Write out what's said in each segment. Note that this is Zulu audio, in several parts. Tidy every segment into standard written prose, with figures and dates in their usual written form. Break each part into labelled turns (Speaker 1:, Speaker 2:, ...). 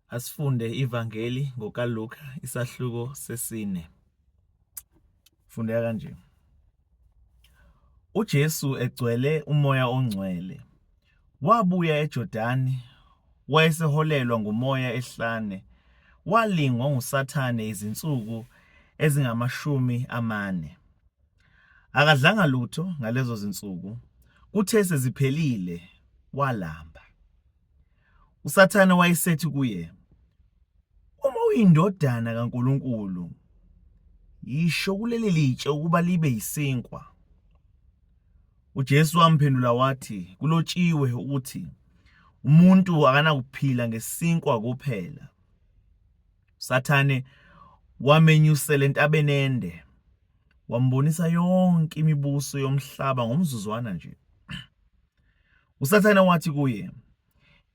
Speaker 1: Asifunde iVangeli ngokaLuka isahluko sesine. Fundeka kanje. UJesu egcwele uMoya oNgcwele wabuya eJordani wayeseholelwa nguMoya ehlane walingwa nguSathane izinsuku ezingama-40. Akadlanga lutho ngalezo zinsuku, kuthe seziphelile walamba. USathane wayesethi kuye, Uma uyindodana kaNkulunkulu, yisho kuleli litshe ukuba libe yisinkwa. UJesu wamphendula wathi, Kulotshiwe ukuthi umuntu akanakuphila ngesinkwa kuphela. USathane wamenyusela entabeni ende, wambonisa yonke imibuso yomhlaba ngomzuzwana nje. USathane wathi kuye,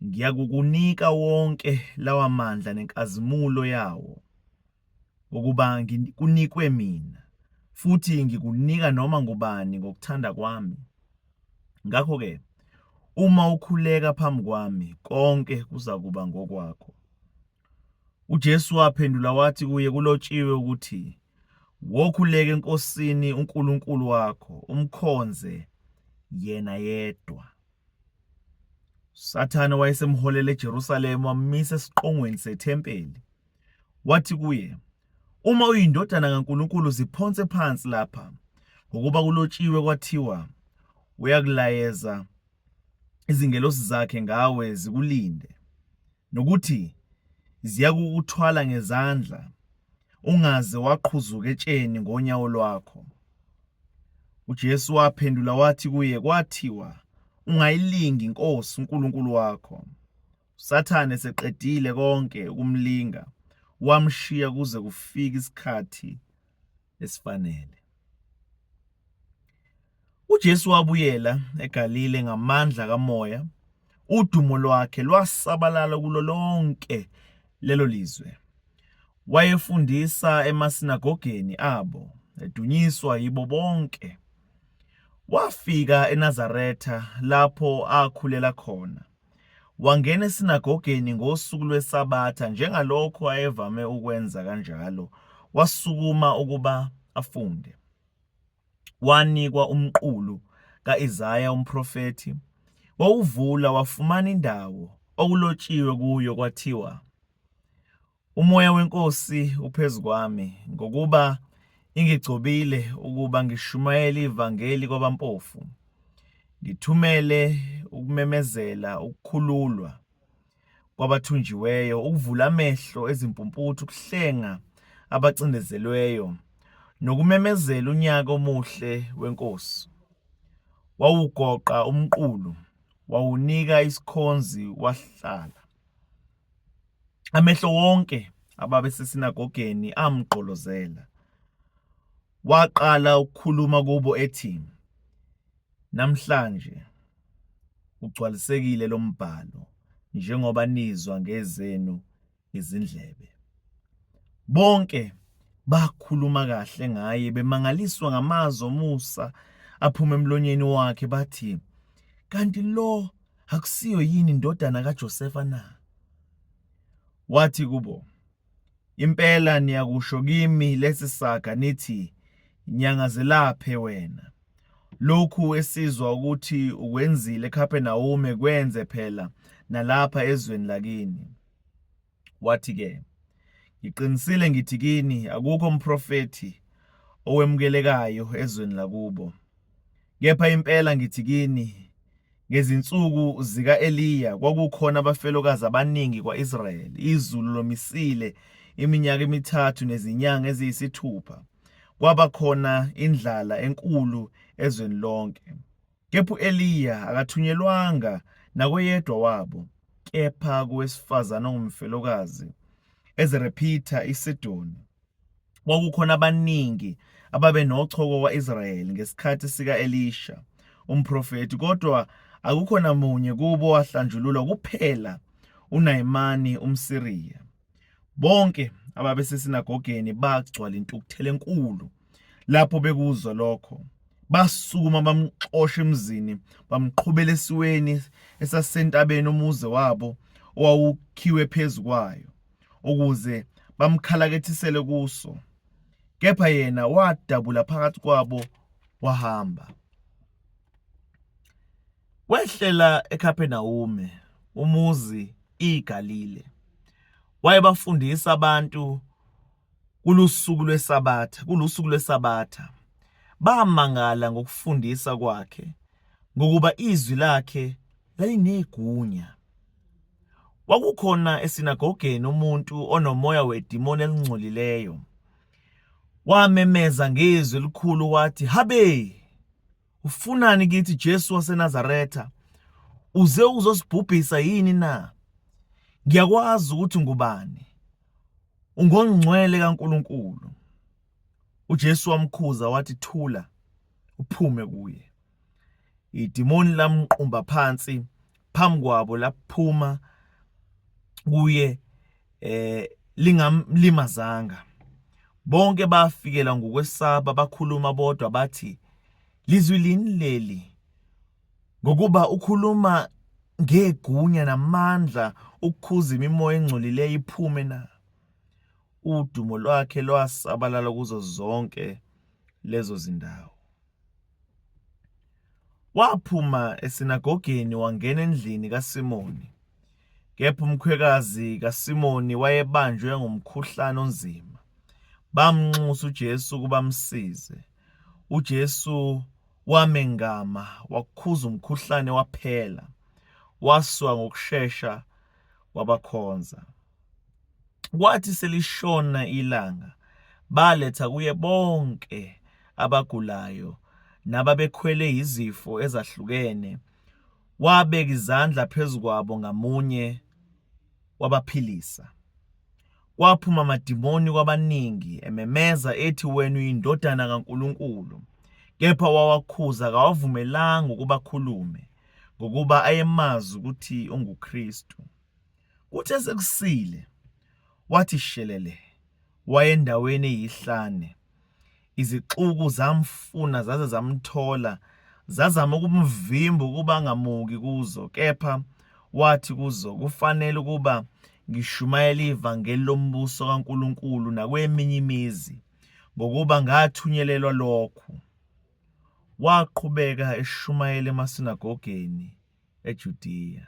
Speaker 1: Ngiyakukunika wonke lawa mandla nenkazimulo yawo, ngokuba kunikwe mina, futhi ngikunika noma ngubani ngokuthanda kwami. Ngakho-ke, uma ukhuleka phambi kwami, konke kuzakuba ngokwakho. UJesu waphendula wathi kuye, Kulotshiwe ukuthi, Wokhuleka eNkosini uNkulunkulu wakho, umkhonze yena yedwa. USathane wayesemholele eJerusalema wammisa esiqongweni sethempeli. Wathi kuye, Uma uyindodana kaNkulunkulu ziphonse phansi lapha, ngokuba kulotshiwe kwathiwa, Uyakulayeza izingelosi zakhe ngawe zikulinde, nokuthi ziyakukuthwala ngezandla, ungaze waqhuzuka etsheni ngonyawo lwakho. UJesu waphendula wathi kuye, Kwathiwa, Ungayilingi iNkosi uNkulunkulu wakho. USathane eseqedile konke ukumlinga, wamshiya kuze kufike isikhathi esifanele. UJesu wabuyela eGalile ngamandla kaMoya, udumo lwakhe lwasabalala kulo lonke lelo lizwe. Wayefundisa emasinagogeni abo, edunyiswa yibo bonke. Wafika eNazaretha lapho akhulela khona. Wangena esinagogeni ngosuku lweSabatha njengalokho ayevame ukwenza kanjalo, wasukuma ukuba afunde. Wanikwa umqulu ka-Isaya umprofethi, wawuvula wafumana indawo okulotshiwe kuyo kwathiwa, Umoya weNkosi uphezu kwami, ngokuba ingigcobile ukuba ngishumayele ivangeli kwabampofu, ngithumele ukumemezela ukukhululwa kwabathunjiweyo, ukuvula amehlo ezimpumputhe, ukuhlenga abacindezelweyo, nokumemezela unyaka omuhle weNkosi. Wawugoqa umqulu, wawunika isikhonzi wahlala. Amehlo wonke ababesesinagogeni amgqolozela. Waqala ukukhuluma kubo ethi, Namhlanje ugcwalisekile lo mbhalo njengoba nizwa ngezenu izindlebe. Bonke bakhuluma kahle ngaye bemangaliswa ngamazwi omusa aphuma emlonyeni wakhe bathi, Kanti lo akusiyo yini indodana kaJosefa na? Wathi kubo, Impela niyakusho kimi lesi saga nithi, Nyanga zelaphe wena. Lokhu esizwa ukuthi ukwenzile eKhaphenawume kwenze phela nalapha ezweni lakini. Wathi-ke, Ngiqinisile ngithi kini, akukho mprofethi owemukelekayo ezweni lakubo. Kepha impela ngithi kini, Ngezinsuku zika-Eliya kwakukhona abafelokazi abaningi kwa-Israyeli, izulu lomisile iminyaka emithathu nezinyanga eziyisithupha, kwaba khona indlala enkulu ezweni lonke. Kepha u-Eliya akathunyelwanga nakoyedwa wabo, kepha kowesifazane ongumfelokazi eZerepita iSidoni. Kwakukhona abaningi ababenochoko kwa-Israyeli ngesikhathi sika-Elisha umprofethi, kodwa akukho namunye kubo owahlanjululwa kuphela uNayimani umSiriya. Bonke ababesesinagogeni bagcwala intukuthelo enkulu lapho bekuzwa lokho. Basukuma bamxosha emzini, bamqhubela esiweni esasisentabeni umuzi wabo owawukhiwe phezu kwayo, ukuze bamkhalakethisele kuso. Kepha yena wadabula phakathi kwabo wahamba. Wehlela eKhaphenawume, umuzi iGalile. Wayebafundisa abantu kulusuku lweSabatha, kulusuku lweSabatha. Bamangala ngokufundisa kwakhe, ngokuba izwi lakhe lalinegunya. Kwakukhona esinagogeni umuntu onomoya wedimoni elingcolileyo. Wamemeza ngezwi elikhulu wathi, Habe! Ufunani kithi Jesu waseNazaretha? Uze uzosibhubhisa yini na? Ngiyakwazi ukuthi ngubani. Ungongcwele kaNkulunkulu. UJesu wamkhuza wathi, Thula, uphume kuye. Idimoni lamqumba phansi phambi kwabo laphuma kuye lingamlimazanga. Bonke bafikela ngokwesaba bakhuluma bodwa bathi, lizwi lini leli? Ngokuba ukhuluma ngegunya namandla ukukhuza imimoya engcolileyo iphume na? Udumo lwakhe lwasabalala kuzo zonke lezo zindawo. Waphuma esinagogeni wangena endlini kaSimoni. Kepha umkhwekazi kaSimoni wayebanjwe ngumkhuhlane onzima. Bamnxusa uJesu ukuba amsize. uJesu wamengama wakhuza umkhuhlane waphela. Wasuka ngokushesha wabakhonza. Kwathi selishona ilanga, baletha kuye bonke abagulayo nababekhwele yizifo ezahlukene. Wabeka izandla phezu kwabo ngamunye wabaphilisa. Kwaphuma amadimoni kwabaningi ememeza ethi, Wena uyindodana kaNkulunkulu. Kepha wawakhuza kawavumelanga ukuba akhulume, ngokuba ayemazi ukuthi unguKristu. Kuthe sekusile, wathi shelele, waya endaweni eyihlane. Izixuku zamfuna zaze zamthola, zazama ukumvimba ukuba angamuki kuzo, kepha wathi kuzo, kufanele ukuba ngishumayele ivangeli lombuso kaNkulunkulu nakweminye imizi, ngokuba ngathunyelelwa lokhu. Waqhubeka eshumayela emasinagogeni eJudiya.